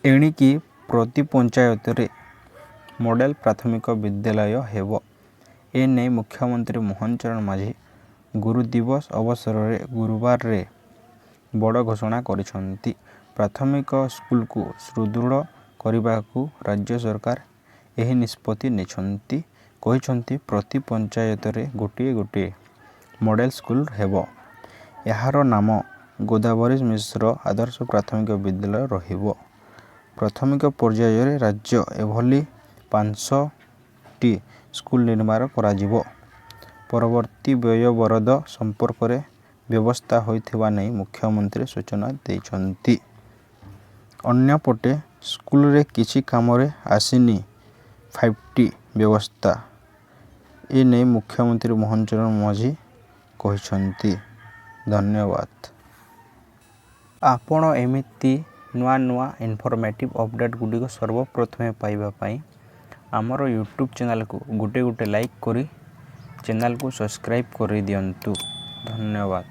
ଏଣିକି ପ୍ରତି ପଞ୍ଚାୟତରେ ମଡେଲ ପ୍ରାଥମିକ ବିଦ୍ୟାଳୟ ହେବ। ଏନେଇ ମୁଖ୍ୟମନ୍ତ୍ରୀ ମୋହନ ଚରଣ ମାଝୀ ଗୁରୁ ଦିବସ ଅବସରରେ ଗୁରୁବାରରେ ବଡ଼ ଘୋଷଣା କରିଛନ୍ତି। ପ୍ରାଥମିକ ସ୍କୁଲକୁ ସୁଦୃଢ଼ କରିବାକୁ ରାଜ୍ୟ ସରକାର ଏହି ନିଷ୍ପତ୍ତି ନେଇଛନ୍ତି। କହିଛନ୍ତି, ପ୍ରତି ପଞ୍ଚାୟତରେ ଗୋଟିଏ ଗୋଟିଏ ମଡେଲ ସ୍କୁଲ ହେବ। ଏହାର ନାମ ଗୋଦାବରୀଶ ମିଶ୍ର ଆଦର୍ଶ ପ୍ରାଥମିକ ବିଦ୍ୟାଳୟ ରହିବ। ପ୍ରାଥମିକ ପର୍ଯ୍ୟାୟରେ ରାଜ୍ୟ ଏଭଳି 500ଟି ସ୍କୁଲ ନିର୍ମାଣ କରାଯିବ। ପରବର୍ତ୍ତୀ ବ୍ୟୟବରାଦ ସମ୍ପର୍କରେ ବ୍ୟବସ୍ଥା ହୋଇଥିବା ନେଇ ମୁଖ୍ୟମନ୍ତ୍ରୀ ସୂଚନା ଦେଇଛନ୍ତି। ଅନ୍ୟପଟେ ସ୍କୁଲରେ କିଛି କାମରେ ଆସିନି ଫାଇଭ-ଟି ବ୍ୟବସ୍ଥା। ଏନେଇ ମୁଖ୍ୟମନ୍ତ୍ରୀ ମୋହନ ଚରଣ ମାଝୀ କହିଛନ୍ତି। ଧନ୍ୟବାଦ। ଆପଣ ଏମିତି ନୂଆ ନୂଆ ଇନଫର୍ମେଟିଭ୍ ଅପଡ଼େଟ୍ ଗୁଡ଼ିକ ସର୍ବପ୍ରଥମେ ପାଇବା ପାଇଁ ଆମର ୟୁଟ୍ୟୁବ୍ ଚ୍ୟାନେଲକୁ ଗୋଟେ ଗୋଟେ ଲାଇକ୍ କରି ଚ୍ୟାନେଲକୁ ସବସ୍କ୍ରାଇବ୍ କରିଦିଅନ୍ତୁ। ଧନ୍ୟବାଦ।